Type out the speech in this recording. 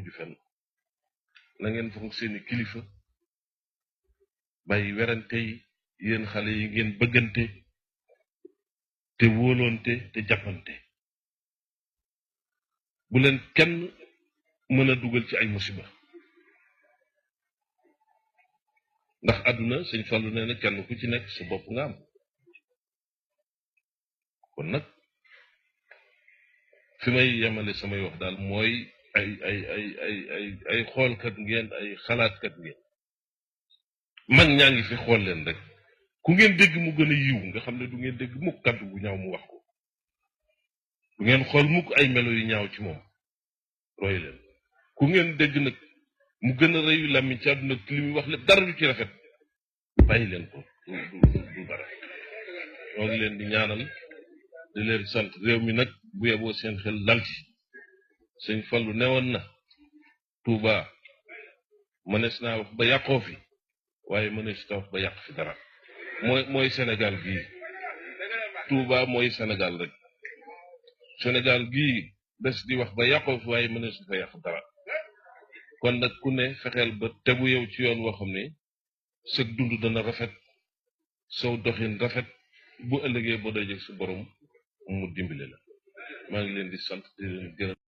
mujj fenn na ngeen fonk seeni kilifa bàyyi werante yi yéen xale yi ngeen bëggante te wóolonte te jàppante bu leen kenn mën a dugal ci ay musiba ndax àdduna sëñ Fallu nee na kenn ku ci nekk sa bopp nga am kon nag fi may yemale samay wax daal mooy ay xoolkat ngeen ay xalaatkat ngeen mag ñaa ngi fi xool leen rek ku ngeen dégg mu gën a yiw nga xam ne du ngeen dégg mukk kàddu bu ñaaw mu wax ko du ngeen xool mukk ay melo yu ñaaw ci moom roy leen ku ngeen dégg nag mu gën a rëyu làmmiñ ci àdduna li muy wax lépp dara du ci rafet bàyyi leen ko du dara ñoo ngi leen di ñaanal di leen sant réew mi nag bu yeboo seen xel dal ci sëñ Fallu newoon na Tuuba mënees naa wax ba yàqoo fi waaye mënees naa wax ba yàq fi dara mooy Sénégal gii Tuuba mooy Sénégal rek Sénégal gii des di wax ba yàqoo fi waaye mënees fa yàq dara kon nag ku ne fexeel ba tegu yow ci yoon woo xam ne sëg dund dana rafet sow doxin rafet bu ëllëgee boo dajee su borom mu dimbale la maa ngi leen di sant di leen gërëm